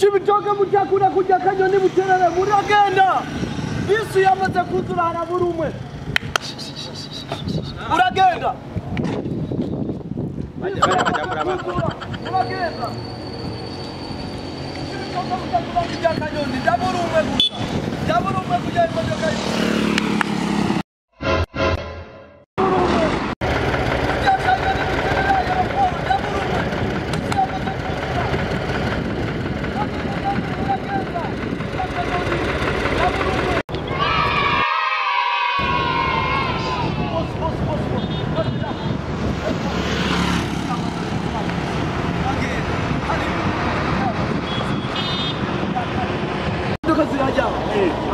Cibitoke mutakura kujya Kanyoni Buterere muragenda. Bisi yamaze kuzura harabura umwe. Uragenda. Uragenda. Cibitoke mutakura kujya Kanyoni ndabura umwe gusa. Ndabura umwe kujya imodoka.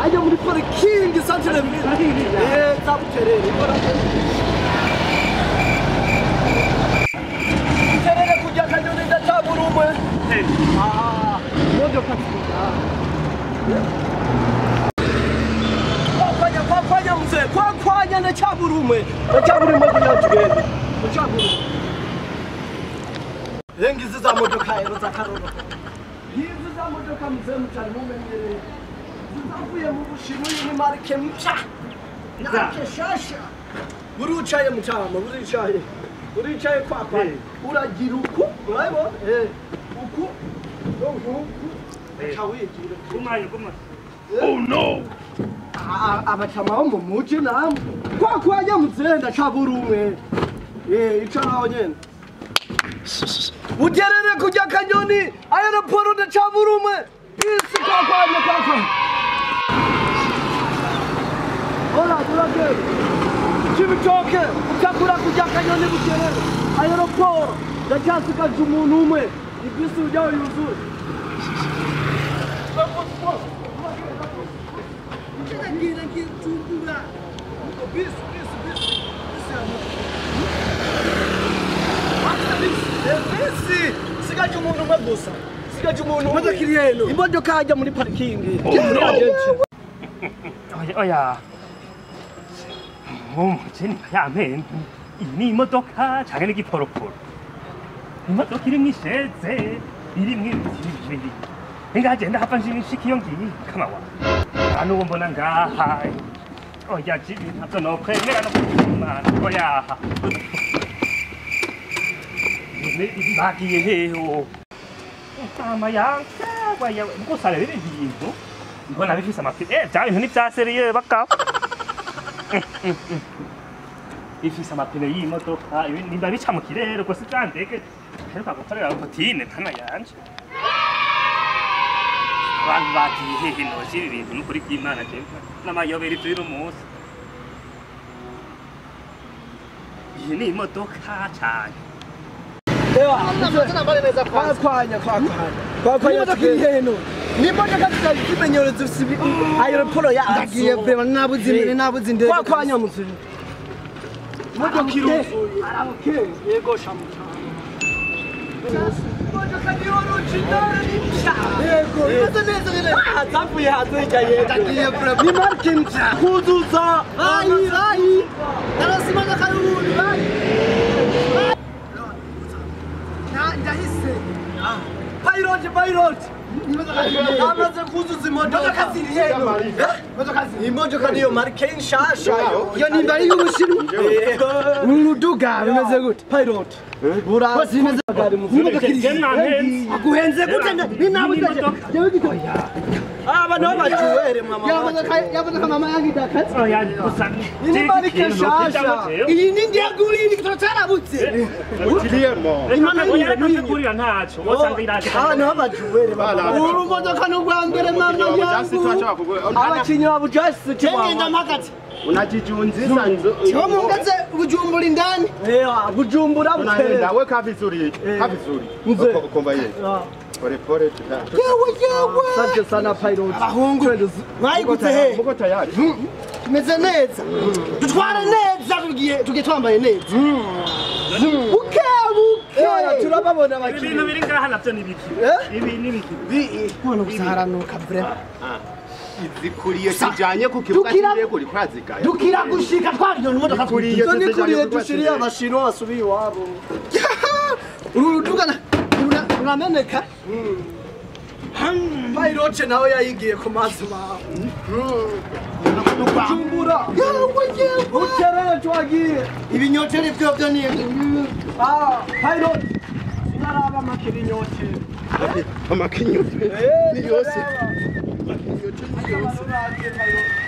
Ajya muri parking centre Buterere. Buterere kujya Kanyoni ndacabura umwe. Imodoka kwakwanya kwakwanya mzee kwakwanya ndacabura umwe. Ndacabura umwe kugira tugende. Ndacabura. Rengizi za modoka rero za karoro. Hizi za modoka mzee mutari mumenyereye. Zizavuye mu Bushinwa ni marike mpya. Marike shasha. Buricaye mutama, buricaye. Buricaye kwakwa. Uragira uku, urabibona? Uku. Uku. Chawigira. Kumaye kuma. Oh no. Abatama bo mu muji namwe. Kwakwanya muzee ndacabura umwe. Ico naho nyene. Buterere kujya Kanyoni, aeroport ndacabura umwe. Bisi kwakwanya kwakwanya. Hola, turagenda. Cibitoke, utakura kujya Kanyoni Buterere. Aeroport, ndacyasigaje umuntu umwe. Ibisi ujyaho yuzuye. Bisi, bisi, bisi. Bisi, sigaje umuntu umwe gusa. Sigaje umuntu umwe. Imodoka iri heno. Imodoka ajya muri parking. Oya. Umukene yampenze. Iyi ni imodoka canke n'igiporoporo. Imodoka irimwo isheze, irimwo ibindi. Ingagenda hapfa nshika iyo ngiye kama wa. Nta n'uwo mbona ngaha. Oya jibi ntavyo nokwemera no kubyimana. Oya. Bagiye heho. Ama yanka waya gusa rero ibintu. Mbona bifise amafi. Bya bintu ni vya serieux bakaba. Ifise amapine y'imodoka nimba bica mu kirere ubwo si bya ndege heruka gukorera Putine ntana yanje. Abantu bagiye hehe noje ibi bintu n'ukuri kw'Imana je n'amayobera ivyo uno munsi. Iyi ni imodoka cane. Kwakwanya kwakwanya. Kwakwanya heno. Ni imodoka zitari zimenyereza zifise aeroport yazo. Ndagiye vraiment nabuze imbere nabuze indege. Kwakwanya muzee. Imodoka iruzuye. Aramuke. Yego shamuta. Imodoka ni original ni mpya. Yego. Imeze neza nyene. Zavuye hanze hirya yego. Ndagiye vraiment. Ni marike mpya. Kuzuza. Bayi bayi. Narose imodoka y'ubuntu bayi. Ndahise. Pilot pilot. Amaze kuzuza imodoka. Imodoka ziri heno. Imodoka ziri. Imodoka niyo marike nshasha. Iyo nimba ari y'Ubushinwa. Uruduga bimeze gute? Pilot. Bose bimeze imodoka iri. Aguhenze gute? Ni nabuze. Jewe gito. Aba no bajuwere mama. Yabodoka mama yangu idakatse. Oya gusa. Ni marike nshasha. Iyi ni ndiyaguriye igitoro carabutse. Utiliyemo. Imana kurira ntaco. Wosanga iraje. Aba no bajuwere mama. Uru modoka n'ubwa mbere mama yangu. Abakinyi ba Bujasi Ngenda mpakati. Unajijunzisa nzo. Cyo mungaze Bujumbura indani. Bujumbura Buterere. Unaenda weka vizuri. Ka vizuri. Komba yeye. Pole pole. Yewe yewe. Asante sana pilot. Abahungu. Mwayigutse he? Muko tayari. Tumeze neza. Dutwara neza tugiye twambaye neza. Buke buke. Turababona abakinyi. Ibintu biri ngaha navyo ni biki? Ibi ni biki? None gusaharanuka vraiment. Izikuriye kijanye ku kibuga cy'indege uri kurazigaya. Dukira gushika twariyo imodoka twuriye. Izo ni kuriye dushiriye abashinwa basubiye iwabo. Uru ruduga rurameneka. Pilot nawe yayigiye ku mazi mawe. Bujumbura. Yewe yewe. Uterere twagiye. Ibinyoteri byo byo ni pilot. Sinaraba amakirinyote. Amakinyote. Ni yose.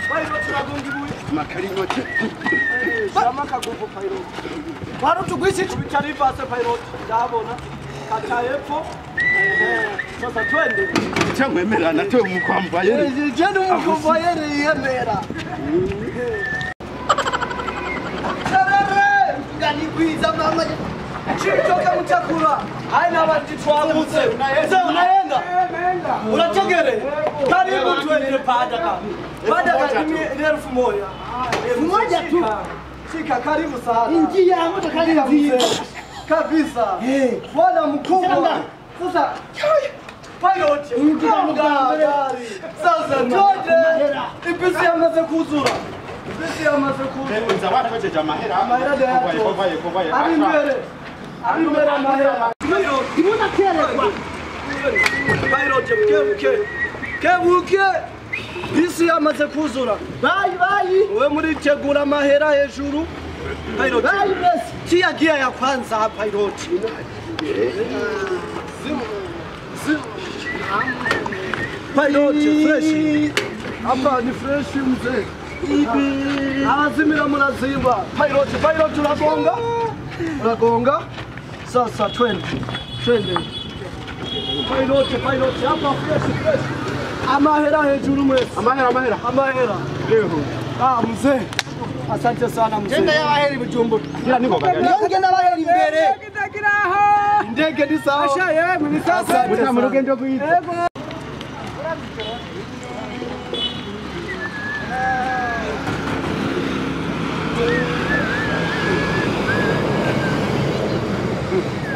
Pilot uragonga ibuye. Makarinyote. Shama kaguvu pilot. Warutugwisi bitari base pilot. Ndabona. Kata hepfo. Sasa twende. Cyangwa na tewe mukwambaye. Je mukwambaye yemera. Tarare tuganikwiza mama. Chitoka mutakura. Haina abantu twagutse. Unaenda unaenda. Unategere. Karibu twende pada ka. Pada ka ni 1000. 1000 tu. Shika karibu sana. Ingia motoka nziza. Kabisa. Bwana mkubwa. Sasa pilot mugari. Sasa twende. Ibisi yamaze kuzura. Ibisi yamaze kuzura. Nza watojeje amahera. Amahera kovaye kovaye. Ari imbere. Ari imbere amahera. Ibona kerekwa. Pilot kebuke. Kebuke. Bisi yamaze kuzura. Bayi bayi. Wewe muri tegura amahera hejuru. Pilot. Bayi basi. Tia gia ya kwanza pilot. Pilot fresh. Hapa ni fresh mzee. Abazimira murazimba. Pilot pilot uragonga. Uragonga. Sasa twende. Twende. Pilot pilot hapa fresh fresh. Amahera hejuru mwese. Amahera amahera. Amahera. Leo. Mzee. Asante sana mzee. Genda y'abaheri Bujumbura. Kila niko bagari. Ngenda y'abaheri imbere. Indege ni sawa. Asha yemwe ni sawa. Mutamu rugendo kwiza. Yego.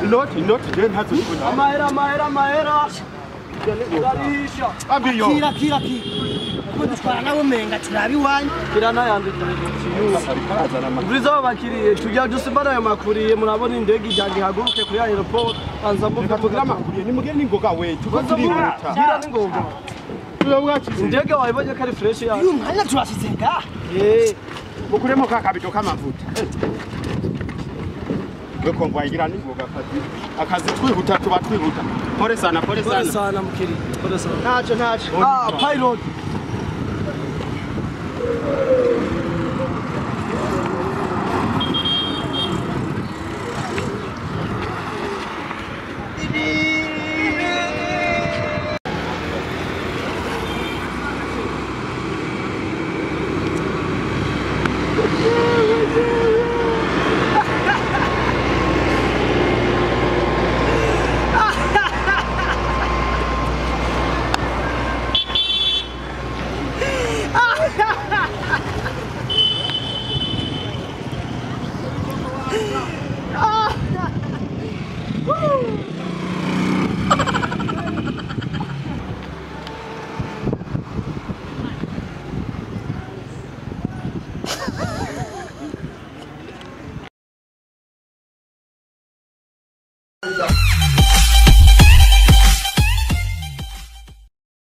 Inoti inoti je ntazo kubona. Amahera amahera amahera. Urarisha. Abiyo. Kira kira kira. Ko dutwara nabo menga turabi wanyu. Kira nayandi Ubwiza bakiriye tujya dusimbana ayo makuriye murabona indege ijya ihaguruke kuri aeroport anza muvuga tugira amakuriye nimugire ningoga we tuko turihuta. Gira ningoga. Indege wayibonye ko ari fresh ya. Uyu mwanya turashize nga. Mukuremo ka kabido k'amavuta. We konvoy igira ningoga akazi. Akazi twihuta tuba twihuta. Pole sana pole sana. Pole sana mukiri. Pole sana. Ntacyo ntacyo. Pilot.